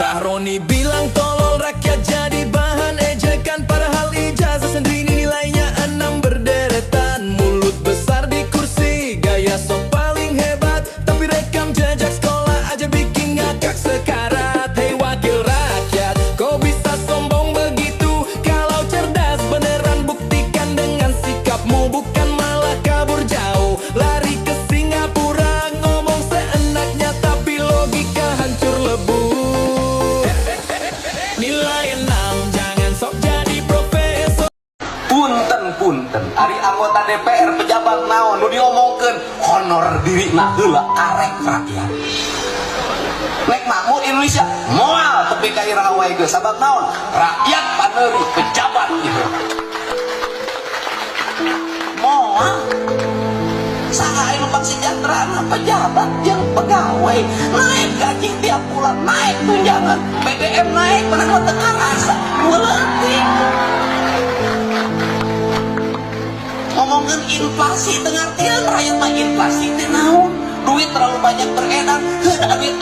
Sahroni bilang tolol, rakyat jadi bahan ejekan. Padahal ijazah sendiri nilainya 6 berderetan. Mulut besar di kursi, gaya sok paling hebat. Tapi rekam jejak sekolah aja bikin ngakak sekarat. Hei wakil rakyat, kau bisa sombong begitu? Kalau cerdas beneran buktikan dengan sikapmu. Bukan malah kabur jauh, lari ke Singapura. Ngomong seenaknya tapi logika hancur lebur. Nilai 6, jangan sok jadi profesor. Punten punten, ari anggota DPR, pejabat naon nu diomongkeun? Honor diri. Nah, heula karek rakyat nek makmur Indonesia moal tepi ka iraha wae geus. Sabab naon? Rakyat paneuri pejabat gitu moal. Saha anu pangsejahteraan? Pejabat jeung pegawai. Naik gaji tiap bulan, naik tunjangan, BBM naik, mana teu karasa nu leutik. Ngomongin inflasi, teu ngartian rakyat mah inflasi teh naon. Duit terlalu banyak beredar, heuh, duit.